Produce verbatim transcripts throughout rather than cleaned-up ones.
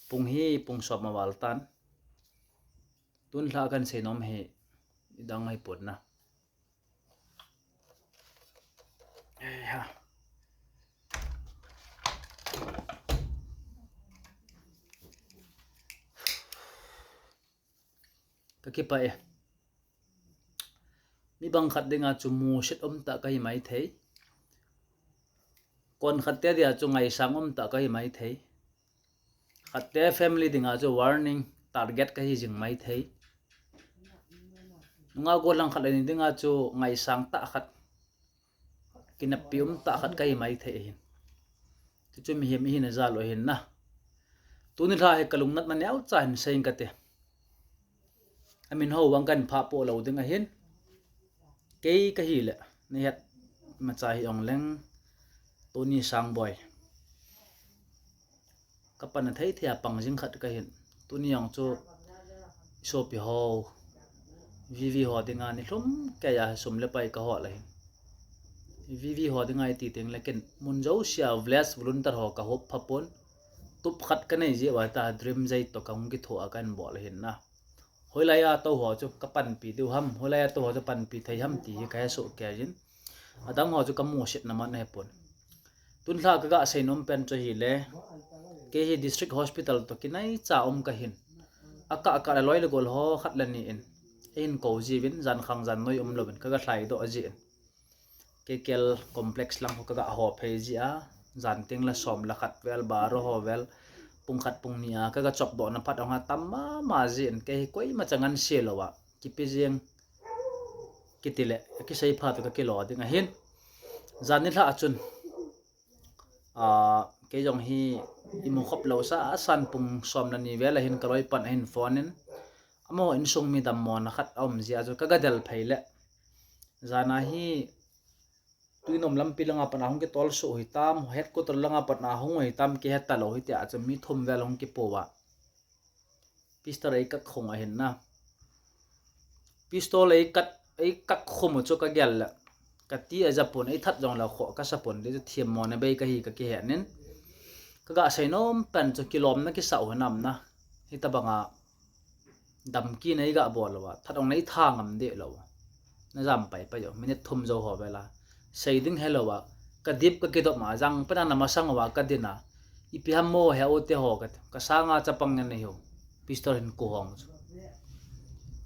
Pung hi pung som aval tan. Tun lha kan seinom hi idang ahi pon na. Eiha. Ka kipah e. Mi bang khat dinga chu musit um tah ka hi mai thei. Kon khat te dia chu ngaisang um tah ka hi mai thei. Khat te family dinga chu warning, target ka hi jing mai thei. Nunga gollhang khat le ni dinga chu ngaisang tah khat, kineppi um tah khat ka hi mai thei ahin. Chuchu mihem ihin ajal u ahin na. Tuni lha hi ka lungnatna neocha hin seiyin kate. Amin ho vang kan phah poh lou ding ahin. Kei ka hi le, nei het macha hi ong leng, Tony Sangboi. Ka pan a thei thei a pang jing khat ka hin. Tuni ong chu sopi ho, V V ho dinga ni lhum kei a sum le pai ka hol ahin. V V ho dinga i ti teng le ken mun josia village volunteer ho ka hop pha pon. Tup khat ka nei jeh uva ta dream jei to ka hung kitho a kan bol ahin na. Hoilai a tou ho chu ka panpi diu ham, hoilai a tou ho chu panpi thei ham ti hi ka he soh kei jin. Adang ho chu ka musit na man he pon. Tun lha ka ga seinom pen chu hi le, kei hi district hospital to kinai cha um ka hin. A ka ka la loi le gol ho khat le ni in. Eihin ko jiuvin, jan khang jan noi um louvin, ka ga lhai doh jin. K K L complex lang ho ka ga ho phei jia, jan teng la som la khat vel, baro ho vel, pung khat pung ni a, ka ga chop doh na phat ong ha tam mama jin, kei hi koima cha ngan se lou a, kipe jeng, kiti le, kisei pha to ka kilo ding ahin. Jan ni lha a chun, a, kei jong hi imu khop lou sa, a san pung som le ni vel ahin ka loi pan ahin phone in, amaho insung mi dammo na khat a um jia chu ka ga del phei le. Jan a hi, Tuinom lampi langa pat a hung kitol suh hitam, headquarter langa pat a hung hitam, kihe talou hiti a chu mi thum vel hung kipo a. Pistol ei kak khum ahin na. Pistol ei kak, ei kak khum u chu ka gel le. Ka ti a ja pon, ei that jong le khoh ka sa pon, ti chu themmona bei ka hi ka kihe nin. Ka ga seinom pen chu kilomna kisa u hinam na. Hitabanga damki nei ga bol lou a, that ong nei tha ngam deh lou a. Na jam pai pai jo, minute thum jo ho vel a. Sei ding helou a, ka dip ka kidop ma, jang pen a na masang uva ka din a. Ipi ham mo he u te ho ka, ka sanga chapang ngen nei ho. Pistol hin ko hong chu.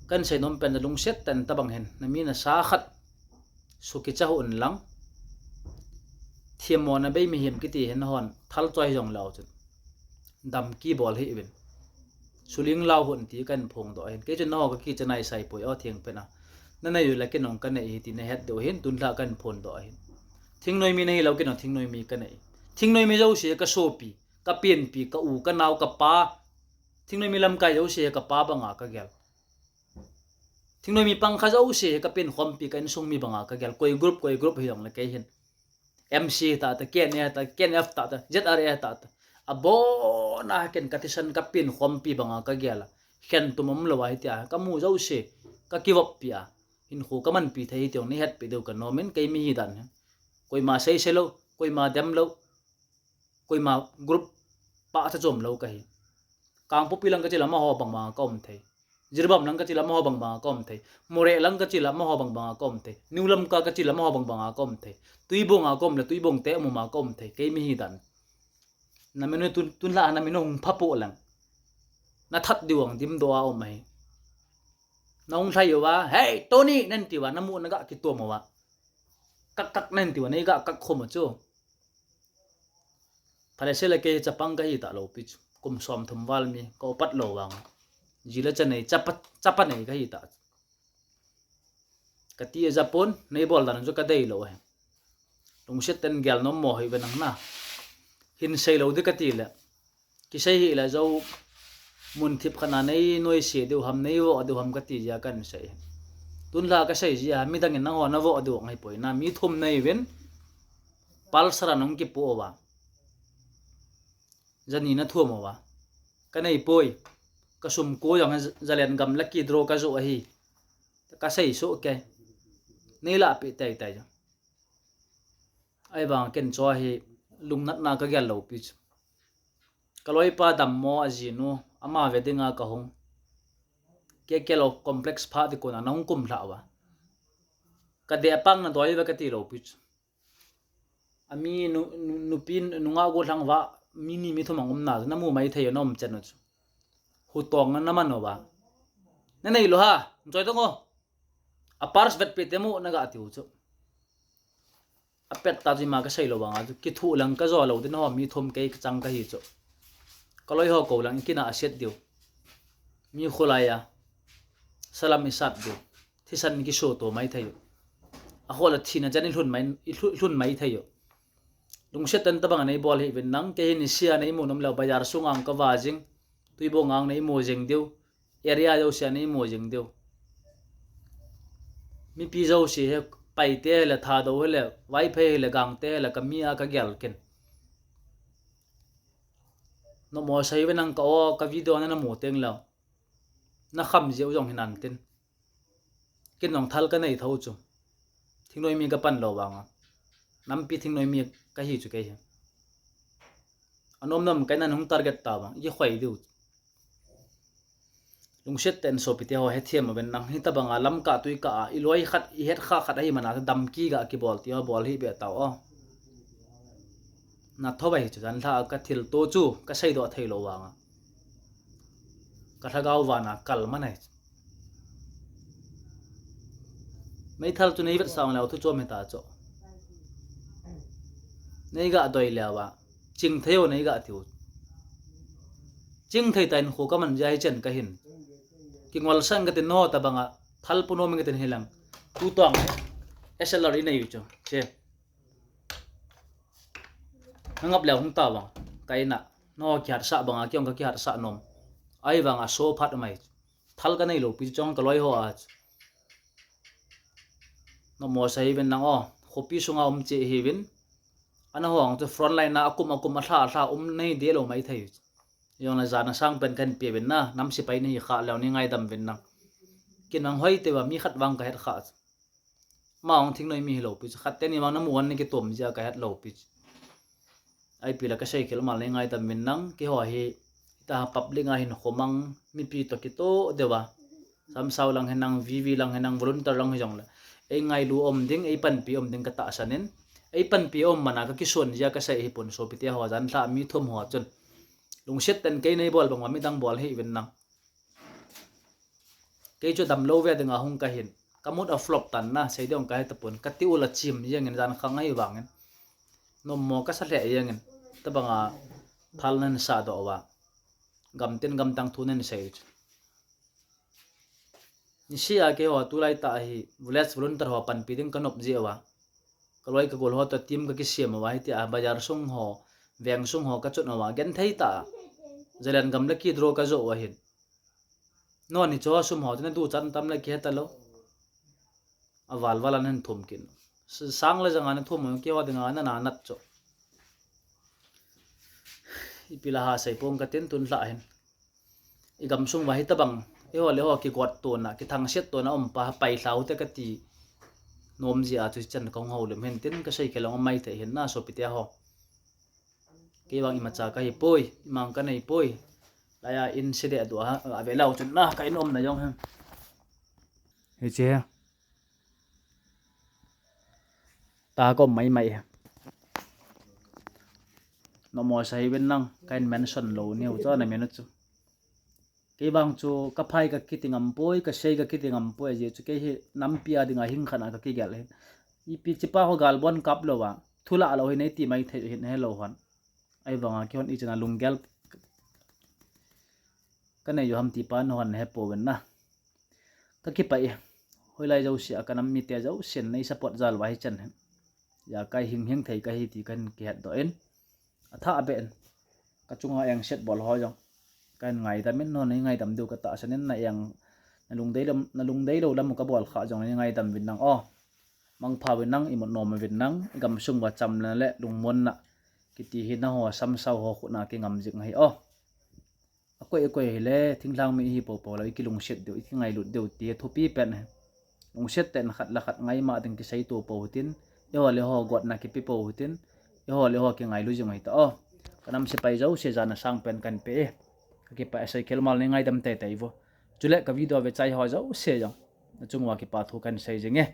Kan seinom pen na lungset tah in tabang hin, na mi na sa khat. Sukicha hon lang. Themmona bei mihem kiti hin hon, thal choi jong lou chun. Damki bol hih uvin. Suling lau hon ti kan phong doh ahin. Kei chun naho ka kicha nai sai poi o theng pen a. Na nei u le ken ong ka nei hi ti na het diu hin, tun lha kan phong doh ahin. Thingnoi mi na hi lou ken ong thingnoi mi ka nei. Thingnoi mi jouse ka sopi, ka penpi, ka u, ka nao, ka pa. Thingnoi mi lamkai jouse ka pa banga ka gel. Thingnoi mi pang kha jouse ka pen khompi ka insung mi banga ka gel. Koi group, koi group hi jong le kei hin. M C ta ta, K N A ta, K N F ta ta, Z R A ta ta. Abon a ken ka thisan ka pen khompi banga ka gel a. Khen tum um lou a hitia, ka mu jouse, ka kivop pi a. Hinkho ka manpi thei hi ti ong nei het pi diu ka nom in kei mi hi dan hin. Koima sei sei lou, koima dem lou, koima group pa cha chom lou ka hi. Kangpokpi lang ka chi le amaho bang banga ka um thei. Jiribam lang ka chi le amaho bang banga ka um thei. Moreh lang ka chi le amaho bang banga ka um thei. New Lamka ka chi le amaho bang banga ka um thei. Tuibong a ka um le Tuibong te um a ka um thei. Kei mi hi dan. Na min u tun, tun lha na min u hung pha poh lang. Na that diu ang dim doh a um ahi. Na hung lhai uva, "Hey, Tony," nan ti uva, na mu na ga kitom uva. Kak kak nan ti uva, nei ga kak khum u chu. Phale se le kei chapang ka hi ta lou pi chu. Kum som thum val mi, ka upat lou vang. Ji le cha nei, chapa, chapa nei ka hi ta. Ka ti a ja pon, nei bol dan chu ka dei lou ahi. Lungset tah in gel nom mo hi ve nang na. Hin sei lou di ka ti le. Kisei hi le jo mun thip khat na nei noise diu ham, nei voh diu ham ka ti jia kan sei. Tun lha ka sei jia, midang in nangho na voh diu ngai poi na, mi thum nei uvin. Pulsar a nung kipo uva. Jani na thum uva. Ka nei poi. Ka sum ko jong jalen gam lucky draw ka jo ahi. Ka sei soh kei. Nei lah pi tei tei jong. Ahivang ken chu hi lungnatna ka gel lou pi chu. Ka loipa dammo a jinu, ama ve dinga ka hung. Ke ke lo complex pha ti kona na hung kum lha wa. Ka de pang na doi ve ka ti lo pi chu. Ami nu, nu, nupi nunga go lhang wa, mi ni mi thum ang um na, na mu mai thei na um chen chu. Hu tong na man wa. Na nei lo ha, choi to ngo. A pars vet pe te mu na ga ti u chu. A pet ta chu ima ka sei lo vanga chu. Kithu lang ka jo lo din ho mi thum kei ka chang ka hi chu. Ka loi ho ko lang kina a set diu. Mi khulai a. Salam i sat diu. Thisan ki so to mai thei u. A ho la thina chan i hlun mai, i hlu-, hlun mai thei u. Lungset tan tabang nei bol hi vin nang ke hi ni sia nei mu nom lo bazar sungang ka va jing. Tuibong ang nei mu jing diu. Area jouse a nei mu jing diu. Mipi jouse he Paite he le Thadou he le Vaiphei he le Gangte he le ka mi a ka gel ken. Nom mo sei ve nang ka o ka video na na mu teng lo. Na kham jeu jong hinan tin. Ken jong thal ka nei tho chu. Thingnoi mi ka pan lo vanga. Nampi thingnoi mi ka hi chu kei hi. Anom nom kai nan hung target ta vang. I khoi diu. Lungset ten sopite ho he thiam a ben nang hi tabanga lam ka tui ka a. I loi khat, i het kha khat ahi mana dam ki ga ki bol ti ho bol hi be tau o. Na tho bai chu dan lha ka thil to chu ka sei do thei lo vanga. Ka lhagao vana kal ma nei. Meithal chu nei vet sang leu thu chom heta chu. Nei ga doi leu va. Ching thei o nei ga tiu. Ching thei ta in khu ka man jai chen ka hin. Kingol sang ka tin no tabanga thal pu no mi ka tin hilang. Tu tong. S L R i nei u chu. Che. Ngap leu hung ta vang. Ka ina. No kihat sa banga kiong ka kihat sa nom. Ai vanga so phat mai. Thal ka nei lo pi chong ka loi ho a. Nom mo sei ven nang o. Khopi sunga um che hi vin. Ana hong chu front line na akum akum a thla a thla um nei de lo mai thei. Jong na jana sang pen kan pe vin na. Nam sipai nei kha leu ni ngaidam vin nang. Kin vang hoi te va mi khat vang ka het kha. Ma ong thingnoi mi hi lo pi chu. Khat te ni vang na mu an ni ki tom jia ka het lo pi chu. Ai pi la ka sei khel mal nei ngaidam vin nang. Ki ho hi ta public a hin khomang mipi to ki to deu va. Samsau lang hin nang, V V lang hin nang, volunteer lang hi jong le. Ei ngailu om ding, ei panpi om ding ka tahsan in. Ei panpi om mana ka kison jia ka sei hi pun sopite ho jan lha mi thum ho chun. Lungset ten kei nei bol bang mi dang bol hi vin nang. Kei chu dam lo ve dinga hung ka hin. Ka mut a flop tan na, sei dong ka he tapun. Ka ti u la chim jeng in jan khang ahi vangin. Nom mo ka sa hle jeng in. Tabanga thal nan sa do wa. Gam tin gam tang thu nan sei chu. Ni sia ke ho tu lai ta hi. Village volunteer ho panpi ding ka nop je wa. Ka loi ka gol ho to team ka kisiam wa hi ti a bazar sung ho. Veng sung ho ka chun wa. Gen thei ta. Zalen gam la ki draw ka jo wa hin. Non ni cho sum ho tene du chan tam le ki heta lo. A val val an hen thum kin. S-, sang le jang an thum ki ho dinga na na nat cho. I pila ha sei pong ka tin tun hla hin. I gam sung va hi tabang. I ho le ho ki got to na, ki thang siat to na om pa pai hlau te ka ti. Nom ji a chu chan kong ho lem hen tin ka sei ke long mai te hin na sopite ho. Kei vang imacha ka hi poi, imang ka nei poi. Laya in side a dua ha, a ve lau chun na, ka in om na jong ha. Hiche ha. Ta ko mai mai ha. Nom mo sa hi ven nang, ka in mention lo ni u cho na menu chu. Kei vang chu ka phai ka kiti ngam poi, ka sei ka kiti ngam poi, je chu kei hi nampi a dinga hing khat a ka kigel hi. Ipi chipa ho gal bon kap lo va, thu la lo hi nei ti mai thei hin he lo hon. Ai vanga ki hon i chana lunggel ka nei jo ham ti pa no hon he po ven na. Ka kipa i. Hoilai jo sia ka nam mi te jo sen nei support jal va hi chan he. Ya kai hing hing thei ka hi ti kan ki het do in. A tha a ben. Ka chunga eng set bol ho jong. Kan ngaidam in no, nei ngaidam diu ka tahsan in na eng, na lungdei lam, na lungdei lo lam ka bol kha jong nei ngaidam vin nang o. Mangpha vin nang, i mut nom vin nang, i gam sung va cham le lungmon na. Kiti hi na ho samsau ho khu na ki ngam jing hi o. A koi, a koi hi le, thinglhang mi hi po po lo, i ki lungset diu, i ki ngailut diu ti thupi pen hi. Lungset ten khat la khat ngai ma ding ki sei tu po hutin, i ho le ho got na ki pi po hutin, i ho le ho ki ngailu jing hi ta o. Kanam sepai jouse jana sangpen kahin pe e. Kakipah e, Seikhel Mal, nei ngaidam teitei uvo. Chule ka video vechai ho jouse jong nachung uva kipa thu kahin sei jing e.